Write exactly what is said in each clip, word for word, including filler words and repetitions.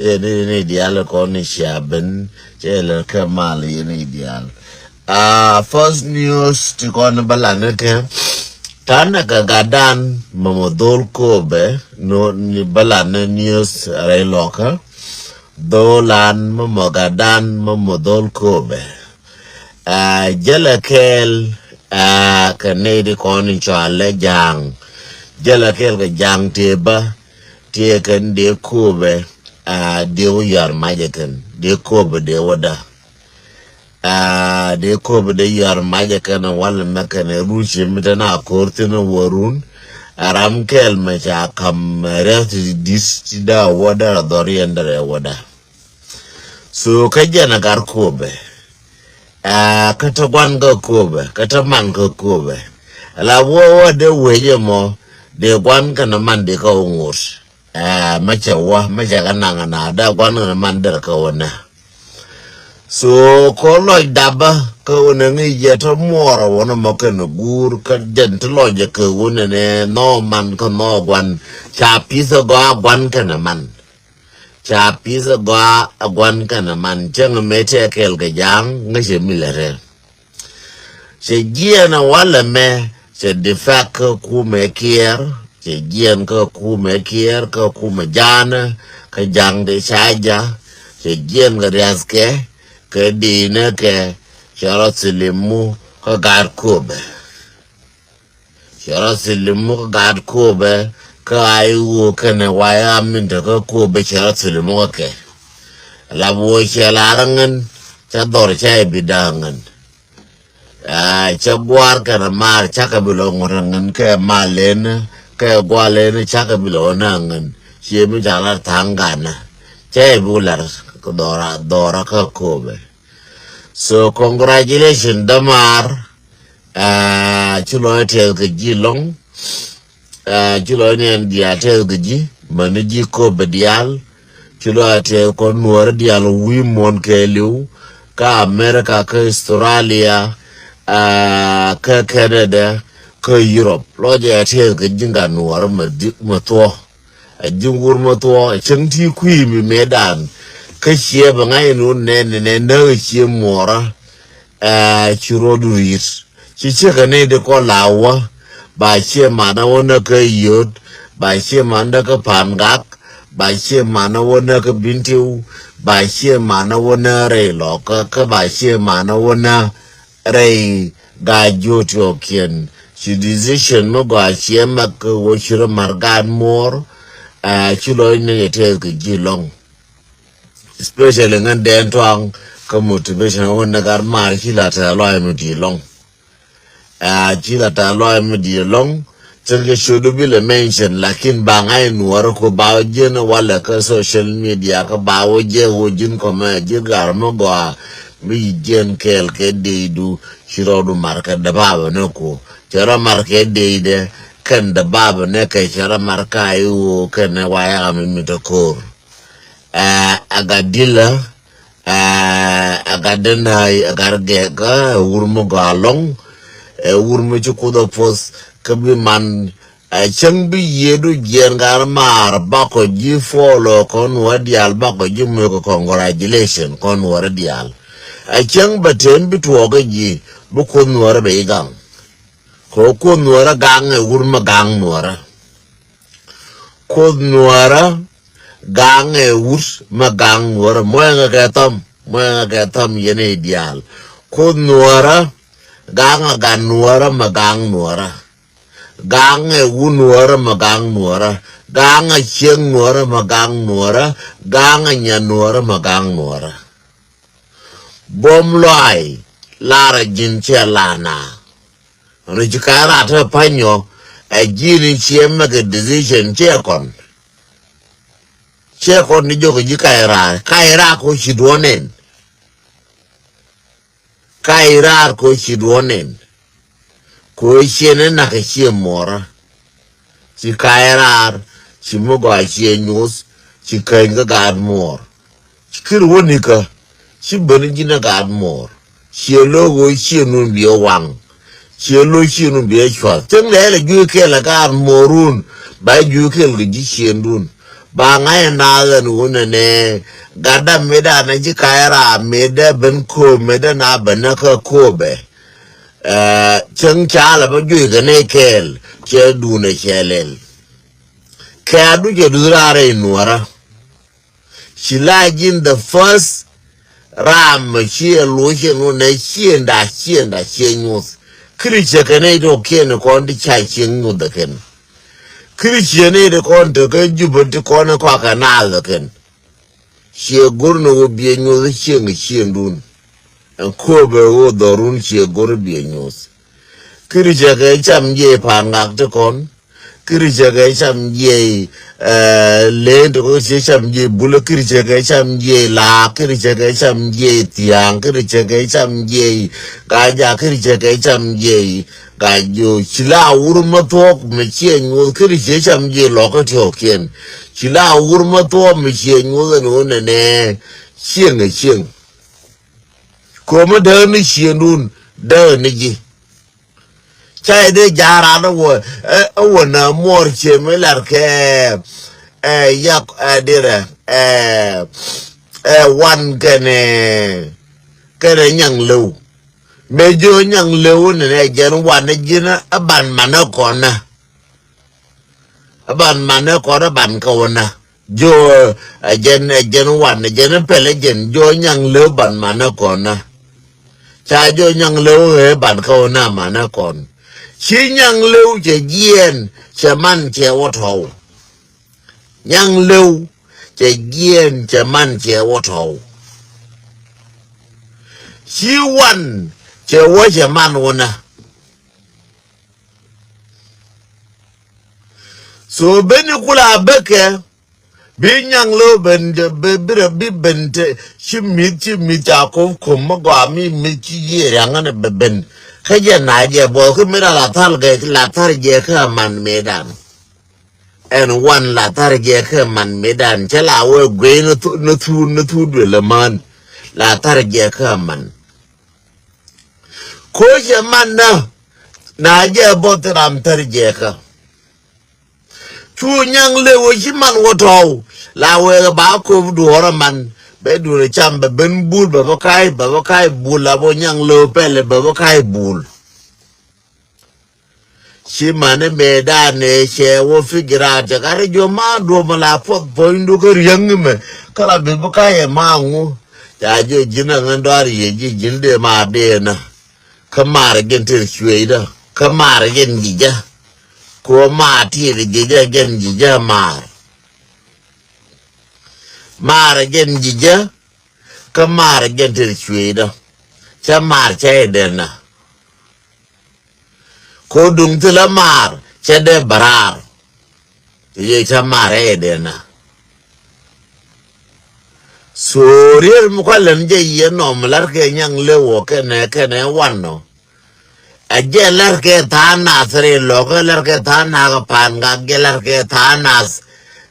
Yɛn ni diaal kɔn ni cia ben cɛ lɛ kɛ mal yɛn ni diaal. Ah, first news ti kɔn bä lan ni kɛ. Tanɛ kɛ gatdan mɛ mɔ dhol Kobɛ, no ni bä lan ni news rɛy lɔkä. Dholan mɛ mɔ gatdan mɛ mɔ dhol Kobɛ. Ah, jälɛ kɛɛl, ah, kɛ nɛy ti kɔn in cɔalɛ Ja̱a̱ŋ. Jälɛ kɛɛl kɛ Ja̱a̱ŋ tëë bä, tëë kɛn dee Kobɛ, ah, dee wä yɔ̱a̱r macɛ kɛn, dee Kobɛ dee wä dä. Ah, dee Kobɛ dee yɔ̱a̱r macɛ kɛn walɛ mɛ kɛn run ci mi te na ko̱r thin wä run. A ram kɛɛl mɛ ca kam rɛth ti di̱t ti dä wä dä rɛ dhɔr yɛn dɛ rɛ wä dä. So kä jɛn a gat Kobɛ. Ah, kä te guan kä Kobɛ, kä te man kä Kobɛ. La wä wä dee wec ɛmɔ, dee guan kɛnɛ man dee kä wä ŋot. Ah, mɛ cɛ wä, mɛ cɛ kä naŋ na dee guan kɛnɛ man der kä wä nɛ. So kɔ lɔc dapä kä wä nɛ ŋi̱i̱c jɛ te muɔɔrä wä nɛ mɔ kɛnɛ guur kä jɛn te lɔc jɛ kɛ wä nɛ nɛ nhɔk man kä nhɔk guan. Ca pith ɛ gɔaa guan kɛnɛ man. Ca pith ɛ gɔaa ɛ guan kɛnɛ man cäŋ mëë tɛk kɛɛl kɛ Ja̱a̱ŋ ŋäcɛ mi lɛ rɛl. Cɛ jiɛɛn ɛ walɛ mɛ cɛ defect kä kumɛ Kiɛɛr, cɛ jiɛɛn kä kumɛ Kiɛɛr kä kumɛ Ja̱a̱ŋ, kä Ja̱a̱ŋ dee ca ja̱, cɛ jiɛɛn kɛ riathkɛ, kɛ di̱i̱nɛ kɛ, cɛ rɔ thilimu kä gat Kobɛ. Cɛ rɔ thilimu kä gat Kobɛ, kä a i̱ ɣöö kɛnɛ wa i̱ a min te kä Kobɛ cɛ rɔ thilimu kä kɛ. La bi wä cɛ lar ɛ ŋän, cɛ dhɔr cɛ i̱ bi da̱a̱ ŋän. Ah, cɛ gua̱a̱r kɛnɛ maar cakɛ bi lɔ ŋuɔ̱t ɛ ŋän kɛ mal leni, kɛ gua̱a̱r leni cakɛ bi lɔ wä na ŋän. Ciɛ mi ca lar tha̱a̱ŋ ganɛ. Cɛ i̱ bi wä lar dhɔra, dhɔra kä Kobɛ. So congratulations dämaar. Ah, ci lɔc tɛth kɛ ji̱ lɔŋ. Ah, ci lɔc ni ɛn diaal tɛth kɛ ji̱ mäni ji̱ Kobɛ diaal. Ci lɔc tɛth kɔn nuɔ̱ɔ̱rä diaal wi̱i̱ muɔ̱n kɛɛliw kä America kä Australia. Ah, kä Canada kä Europe lɔc ɛ tɛth kɛ ji̱ gat nuɔ̱ɔ̱rä mɛ thuɔ̱. A ji̱ wur mɛ thuɔ̱k a cäŋ ti kui̱ mi mëëdan. Kä ciɛ bɛ ŋa̱c in wun nɛn nɛn näk a ciɛ muɔɔrä. Ɛ ci ruɔdu ri̱i̱t ci ciek a nɛy di kɔn la wä. Ba ciɛ manä wä näk kä yio̱t. Ba ciɛ manä kä pa̱a̱n gak. Ba ciɛ manä wä näk kä bintiw. Ba ciɛ manä wä näk rɛy lɔkä kä ba ciɛ manä wä näk rɛy gaa jiöt yɔkiɛn. Ci decision mi gɔaa ciɛ mak kɛ wä ci rɔ mar gaat muɔr. Ɛ ci lɔc ni yɛ tɛth kɛ ji̱ lɔŋ. Especially ŋän dɛn tɔaŋ kä motivation wä ni gat mar ci la tɛth lɔc mi di̱i̱t lɔŋ. Ɛ ci la tɛth lɔc mi di̱i̱t lɔŋ. Cä kɛ ciötdu bi lɛ mention lakin ba ŋa̱c nuɔɔrä ku ba wä jiɛn walɛ kä social media kä ba wä jiɛn wä ji̱n kɔmɛ ji̱n gar mi gɔaa. Mi yi jiɛn kɛɛl kɛ deidu ci rɔɔdu mar kɛ däbabä ni ku cɛ rɔ mar kɛ deidɛ kɛn däbabä ni kɛ cɛ rɔ mar ka i̱ ɣöö kɛn ni wa yakä mi mi te ko̱o̱r. Ɛ a gat dilä. Ɛ a gat däna̱y a gat gɛk ɛ wur mi gɔaa lɔŋ. Ɛ wur mi ci kuoth a puɔth kä bi man. Ɛ cäŋ bi yiëëdu jiɛɛn gat maar bakɔ ji̱ follow kɔn wä diaal bakɔ ji̱ muëkɔ congratulation kɔn wä rɔ diaal. Ɛ cäŋ bɛ ten bi tuɔɔk kä ji̱ bi kuoth nuɔɔrä bɛ i̱ gaŋ. Kɛ kuoth nuɔɔrä gaŋ ɛ wur mi gaŋ nuɔɔrä. Kuoth nuɔɔrä gaŋ ɛ wut mɛ gaŋ nuɔɔrä muɛŋɛ kɛ thɔm muɛŋɛ kɛ thɔm yɛn i̱ diaal. Kuoth nuɔɔrä gaŋ ɛ gat nuɔɔrä mɛ gaŋ nuɔɔrä. Gaŋ ɛ wut nuɔɔrä mɛ gaŋ nuɔɔrä. Gaŋ ɛ ciek nuɔɔrä mɛ gaŋ nuɔɔrä. Gaŋ ɛ nya nuɔɔrä mɛ gaŋ nuɔɔrä. Buɔ̱m lɔaac lar ɛ ji̱n ciɛ lana. Ri ci ka̱ rat te pa̱nyɔ ɛ ji̱n in ciɛ mɛk ɛ decision ciɛ kɔn. Ciɛ kɔn ni jɔk ji̱ ka̱ raar ka̱ raar ko ci duɔ̱n ɛn. Ka̱ raar ko ci duɔ̱n ɛn. Ko ciɛ ni nak ɛ ciɛ muɔrä. Ci ka̱ raar ci mi gɔaa ciɛ nyuuth ci käny kä gaat muɔr. Ci kir wänikä ci bäni ji̱n ɛ gaat muɔr. Ciɛ lo̱k ɣöö ciɛ nun biɛ waŋ. Ciɛ lo̱k ciɛ nun biɛ cua̱th cäŋ lɛɛl ɛ juuc kɛl ɛ gaat muɔrun. Ba juuc kɛl kɛ ji̱ ciɛndun. Ba ŋa̱c ɛ naath ɛn wunɛ nɛ gatdä mëëdan ɛ ji̱ ka̱c ɛ raam mëëdɛ ben kööp mëëdɛ na ben ɛ kä kööpɛ. Ɛ, cäŋ ca lɛ bä juëc kɛ nɛy kɛɛl cɛ duundɛ cɛ lɛl. Kɛ a ducɛ duth raar rɛy nuɔ̱ɔ̱rä. Ci la ji̱n the first ram ciɛ luɔ̱c ciɛ ŋun nɛ ciɛ nda ciɛ nda ciɛ nyuth. Kiri ciɛ kɛ nɛy tɔ̱ kiɛn kɔn ti ca cieŋ nyuth ɛ kɛn. Kiri ciɛ nɛy ti kɔn te kä Jupä ti kɔn kɔakɛ naath ɛ kɛn. Ciɛ go̱r ni wä biɛ nyuth cieŋ ciendun. Ɛn kööbɛ wä dhɔrun ciɛ go̱r biɛ nyuth. Kiri ciɛ kɛ cam jiɛ pa̱a̱n ŋak ti kɔn. Kiri cɛ kɛ cam jiɛy, eh, leen ti kɔ kiri cɛ cam jiɛy bulä, kiri cɛ kɛ cam jiɛy laak, kiri cɛ kɛ cam jiɛy thia̱a̱ŋ, kiri cɛ kɛ cam jiɛy gaja, kiri cɛ kɛ cam jiɛy gajo. Ci la wur mä thuɔ̱k mi ciɛ nyuɔth, kiri cɛ cam jiɛy lɔkä tiɔkiɛn. Ci la wur mä thuɔ̱k mi ciɛ nyuɔth ɛn ɣöö nɛnɛ cieŋ ɛ cieŋ. Ko̱mä däär ni ciendun däär ni ji̱. Ca jɛ dee ja̱a̱r an ɛ wä, ɛ, ɛ wä na muɔɔr cie mi lar kɛ, ɛ, yak, ɛ, dirɛ, ɛ, ɛ, wan kɛnɛ, kɛnɛ nyaŋ lɛw. Mëë jiö nyaŋ lɛw ni nɛ jɛn wan ni ji̱n ɛ ban manɛ kɔnä. Ɛ ban manɛ kɔnä ban kä wä na. Jiö, ɛ jɛn, ɛ jɛn wan, ɛ jɛn pɛl, ɛ jɛn jiö nyaŋ lɛw ban manɛ kɔn na. Ca jiö nyaŋ lɛw ɛ ban kä wä na manɛ kɔn. Ci nyaŋ lɛw cɛ jiɛɛn, cɛ man cɛ wä tɔw. Nyaŋ lɛw cɛ jiɛɛn, cɛ man cɛ wä tɔw. Ci wan cɛ wä cɛ man wä na. So beni kula bäkɛ bi nyaŋ lo ben bi bi bi ben te ci mi̱th ci mi̱th ca kop kom mi gɔaa mi mi̱th ci yiëë riaŋä ni bɛ ben. Kä jɛ na jɛ buɔth kä mi ra la thal gɛ la thar jɛ kä man mëëdan. Ɛn wan la thar jɛ kä man mëëdan cɛ la wee guey ni thu ni thu ni thu duël man la thar jɛ kä man. Ko̱ cɛ man na na jɛ buɔth ram thar jɛ kä. Cu nyaŋ lëë wä ci man wä tɔ̱w la wee ba kop duɔ̱ɔ̱rä man bɛ duɔ̱ɔ̱rä cam bɛ ben bul bɛ bä ka̱a̱c bɛ bä ka̱a̱c bul la bä nyaŋ lëë wä pɛlɛ bɛ bä ka̱a̱c bul. Ci mani mëëdan ëë cɛ wä figure out cɛ ka ri jiɔ ma duɔ̱p mi la puɔth puɔ̱nydu kä riäŋ mɛ kä la bi bi ka̱a̱c ɛ ma ŋu. Ca jiɔ ji̱n ɛ ŋän dɔ̱a̱r yie ji̱ ji̱n dee ma dee na. Kä maar jɛn tëë cueecdä kä maar jɛn ji̱cä. Kɛ ɣöö maar tëë ji̱cä jɛn ji̱cä maar. Maar jɛn ji̱cä kä maar jɛn tëë cueecdä. Cä maar cä i̱ dɛn na. Ko duŋ thilɛ maar cɛ dee bɛ raar. Ti yɛ cä maar ɛ dee na. So rier mi kua lɛn jɛ yɛ nɔm lar kɛ nyaŋ lɛ wɔ kɛnɛ kɛnɛ wan nɔ. A jɛ lar kɛ tha̱a̱ŋ nath ri lɔ kɛ lar kɛ tha̱a̱ŋ nath kɛ pan gak jɛ lar kɛ tha̱a̱ŋ nath.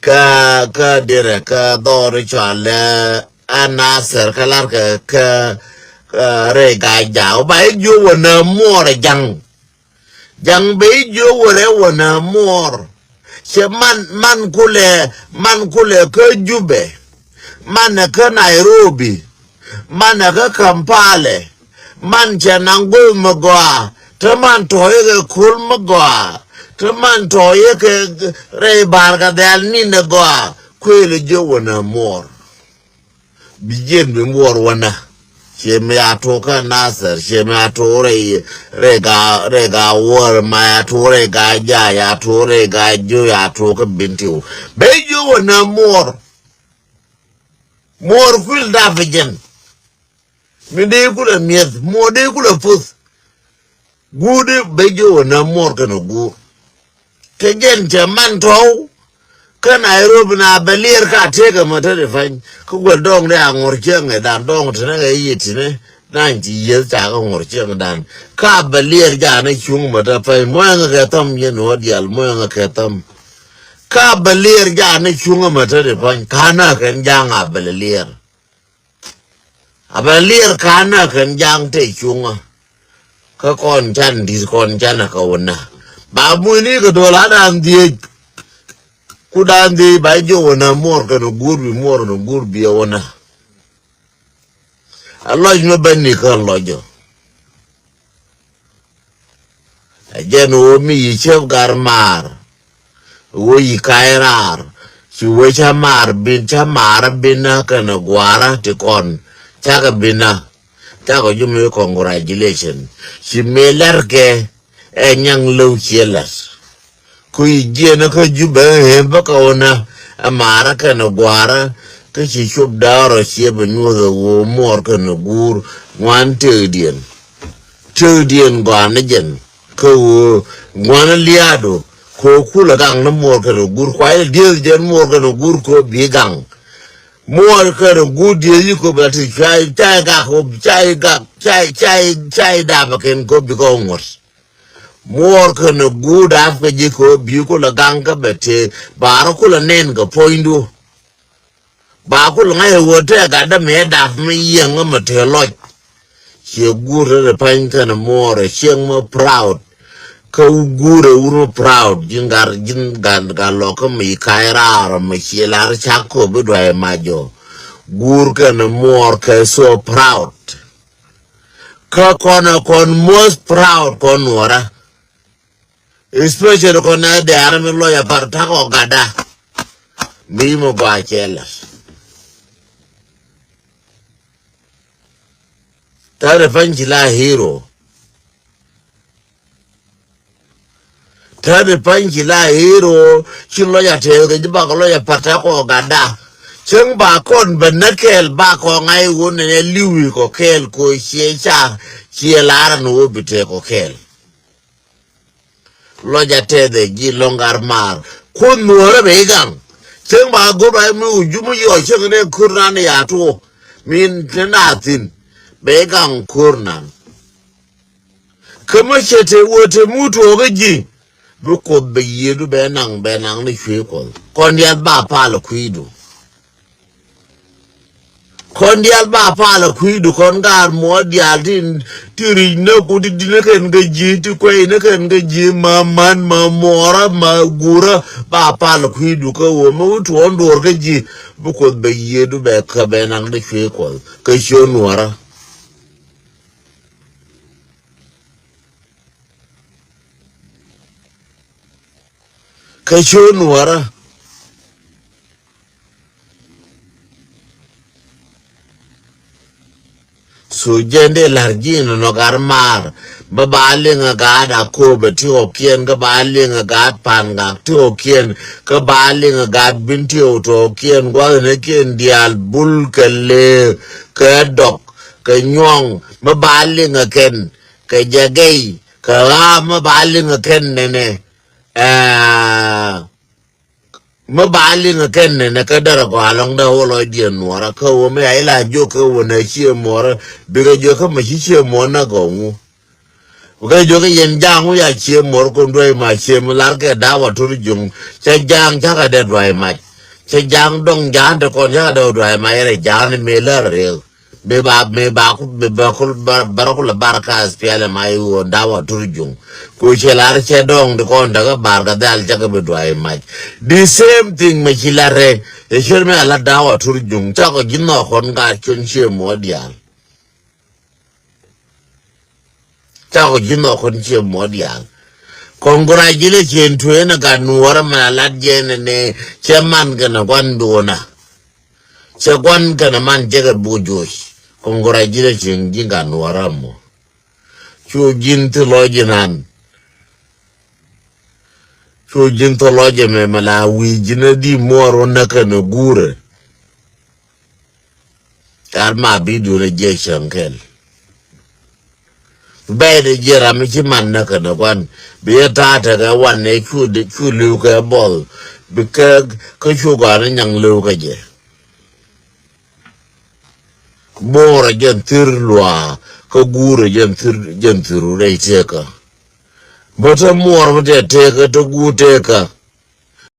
Kä kä dirɛ kä dhɔr cɔalɛ. A Nasir kä lar kɛ kä, kä rɛy ga̱a̱c ja̱a̱k ba i̱ jiö wä nä muɔɔr ja̱ŋ. Ja̱ŋ bɛ i̱ jiö wä rɛ wä nä muɔɔr. Cɛ man, man kulɛ, man kulɛ kä Jubɛ. Man ɛ kä Nairobi. Man ɛ kä Kampala. Man cɛ naŋ go̱o̱th mi gɔaa. Te man tɔ̱ yɛ kɛ ko̱l mi gɔaa. Te man tɔ̱ yɛ kɛ rɛy ba̱a̱r kɛ dhɛl ni̱n ɛ gɔaa. Kuëël i̱ jiö wä nä muɔɔr. Bi jiɛn bi muɔr wänä. Ciɛ mi a tuɔk kä Nasir, ciɛ mi a tuɔk rɛy, rɛy ga, rɛy ga wuɔr, ma a tuɔk rɛy ga ja, a tuɔk rɛy ga jiö, a tuɔk kä Bentiu. Bɛ jiö wä nä muɔr. Muɔr kuil dap jɛn. Mi dee kulɛ miɛth, muɔr dee kulɛ puth. Guudi bɛ jiö wä nä muɔr kɛn guur. Kɛ jɛn cɛ man tɔw. Kä Nairobi na bɛ liɛr ka tëëkɛ mɛ te di pany. Kä guɛl dɔŋ dee a ŋuɔr cieŋ ɛ dan dɔŋ te ne kɛ yiëë ti ne. Naŋ ci yiëth ca kɛ ŋuɔr cieŋ dan. Ka bɛ liɛr ja ni cuŋ mɛ te pany. Muɔ̱ŋ kɛ thäm yɛn wä dial muɔ̱ŋ kɛ thäm. Ka bɛ liɛr ja ni cuŋ mɛ te di pany. Ka na kɛn jaŋ a bɛ liɛr. A bɛ liɛr ka̱n a kɛn ja̱a̱ŋ te cuŋä. Kä kɔn can di̱t kɔn can a kɛ wä na. Ba mucni kɛ do̱l a da̱a̱n dhieec. Ku dan dhi ba jɛ wä na muɔr kɛn guur bi muɔr kɛn guur bi wä na. A lɔc mi ben ni kä lɔc jɔ. A jɛn wä mi yi cep gar maar. Wä yi kay raar. Ci wä ca maar bin ca maar bin na kɛn guara ti kɔn. Ca kɛ bin na. Ca kɛ ju mi congratulation. Ci mi lɛr kɛ. Ɛ nyaŋ lëw ciɛ lat. Ku yi jiɛn kä Jubɛ ɛ bä kä wä na ɛ maarä kɛnɛ gua̱a̱rä. Kä ci cop da̱a̱r ɔ ciɛ bɛ nyuɔth ɛ ɣöö muɔɔr kɛnɛ guur ŋuan tëëkdiɛn. Tëëkdiɛn gɔaa ni jɛn kä ɣöö ŋuan liaadu. Kɛ ɣöö kulɛ gaŋ ni muɔɔr kɛnɛ guur kuay dieth jɛn muɔɔr kɛnɛ guur kɛ ɣöö bi gaŋ. Muɔɔr kɛnɛ guur dieth yi kɛ bɛ ti cay cay gak cay gak cay cay cay dapɛ kɛn kɛ ɣöö bi kɛ ŋuɔ̱t. Muɔɔr kɛnɛ guut dap kɛ ji̱ kɛ ɣöö bi kulɛ gaŋ kä bɛ tëë ba rɔ kulɛ nɛn kɛ puɔ̱nydu. Ba kulɛ ŋa̱c ɛ ɣöö tëë gat dämɛ dap mi yiɛŋ kä mɛ tëë lɔc. Ciɛ guur rɛl ɛ pa̱ny kɛnɛ muɔɔr ɛ cieŋ mɛ proud. Kä guur ɛ wur mɛ proud ji̱n gat ji̱n gat gat lɔk kä mɛ yi ka̱c raar mɛ ciɛ lar cak kɛ ɣöö bi duay mac jɔ. Guur kɛnɛ muɔɔr kɛ so proud. Kä kɔn ɛ kɔn most proud kɔn nuɔrä. Especially kɔn ɛ dɛɛrä mi lɔc ɛ par tak ɔ gatda. Mi mɔ gɔaa cɛ lɛ. Tari pany ci la hero. Tani pany ci la hero ci lɔc a tɛɛk kɛ ji̱ bakɔ lɔc a pa̱t tɛk kɔ gatda. Cäŋ ba kɔn bɛ näk kɛɛl ba kɔ ŋa̱c wun nɛ liwi kɔ kɛɛl ko ciɛ ca ciɛ lar ni wä bi tɛɛk kɔ kɛɛl. Lɔc a tɛɛth ɛ ji̱ lɔŋ gar maar kun nuɔ̱ɔ̱rä bɛ i̱ gaŋ. Cäŋ ba go̱r ba mi wä jum yɔ cäŋ ni kur nan ya tuɔ min te na thin bɛ i̱ gaŋ kur nan. Kä mi cɛ te wä te mu tuɔɔk kä ji̱ bi Kuoth bɛ yiëëdu bɛ naŋ bɛ naŋ ni cuëë Kuɔth. Kɔn diaal ba pal kui̱du. Kɔn diaal ba pal kui̱du kɔn gaar muɔɔr diaal ti ti ric näk ku ti di̱t näk kɛn kä ji̱ ti kuɛy näk kɛn kä ji̱ ma man ma muɔɔrä ma guurä ba pal kui̱du kä wä mi wä tuɔɔk duɔɔr kä ji̱ bi Kuoth bɛ yiëëdu bɛ kä bɛ naŋ ni cuëë Kuɔth kä ciö nuɔɔrä. Kä ciö nuɔrä. Su jɛn dee la̱r ji̱ nɔnɔ gat maar bä ba liŋ a gaat a kööbä ti ɣɔ̱kiɛn kä ba liŋ a gaat pa̱a̱n gak ti ɣɔ̱kiɛn kä ba liŋ a gaat bin ti ɣɔ̱k ti ɣɔ̱kiɛn gua̱thnikiɛn diaal bul kɛ lëë kɛ dɔk kɛ nyuɔ̱ŋ bä ba liŋ a kɛn kɛ jɛ gɛy kɛ ɣa̱a̱ mä ba liŋ a kɛn nɛnɛ. Ɛɛ, mä ba liŋ a kɛn nɛnɛ kä därä kɔ alɔŋ dä wä lɔcdiɛn nuɔrä kä wä mi a ila jiök kä wä nɛ cië muɔrä bikɛ jiök kä ma ci cië muɔr nä gɔŋ wä. Bikɛ jiök kä yɛn ja̱a̱ŋ wä ya cië muɔr kun duäc ma cië mi lar kɛ da̱a̱ wa tur juŋ cɛ ja̱a̱ŋ cakɛ dɛ duäc mac. Cɛ ja̱a̱ŋ dɔŋ ja̱a̱n te kɔn cakɛ dɛ duäc mac rɛ ja̱a̱n mi lär rëëk. Mëë ba mëë ba ku mëë ba ku ba ba ku la bar ka S P L M I O dawa tur juŋ. Ku cɛ lar cɛ dɔŋ di kɔn daga bar ka dhal cɛ ka bi duai mac. The same thing mɛ ci la rɛ. Ɛ cɛ mɛ a la dawa tur juŋ cɛ kɔ ji̱ nɔ kɔn ka cun ciɛ mɔ diaal. Cakɔ ji̱ nhɔk kɔn ciɛ mɔ diaal. Congratulation to ɛn a gat nuɔrä mɛ a lat jɛ nɛ nɛ cɛ man kɛnɛ guan duɔna. Cɛ guan kɛnɛ man jɛ kɛ bu joc. Congratulation ji̱ gat nuɔrä mɔ. Cu ji̱n thi lɔc ji̱n an. Cu ji̱n thɔ lɔcɛ mɛ mɛ la wi̱i̱ ji̱n a di muɔɔr wä näk kɛn a guurɛ. Car ma bi duun a jiɛ cäŋ kɛl. Bɛy de jiɛ ram mi ci man näk kɛn a guan bi yɛ ta̱a̱ tekɛ wan nɛ cu li̱w kɛ bɔl. Bi kɛ kä cu gɔaa ni nyaŋ li̱w kɛ jɛ. Muɔɔrɛ jɛn thir luaa kä guurɛ jɛn thir jɛn thiru rɛy tëëkä. Bä te muɔɔr mi tɛ tëëkä te guur tëëkä.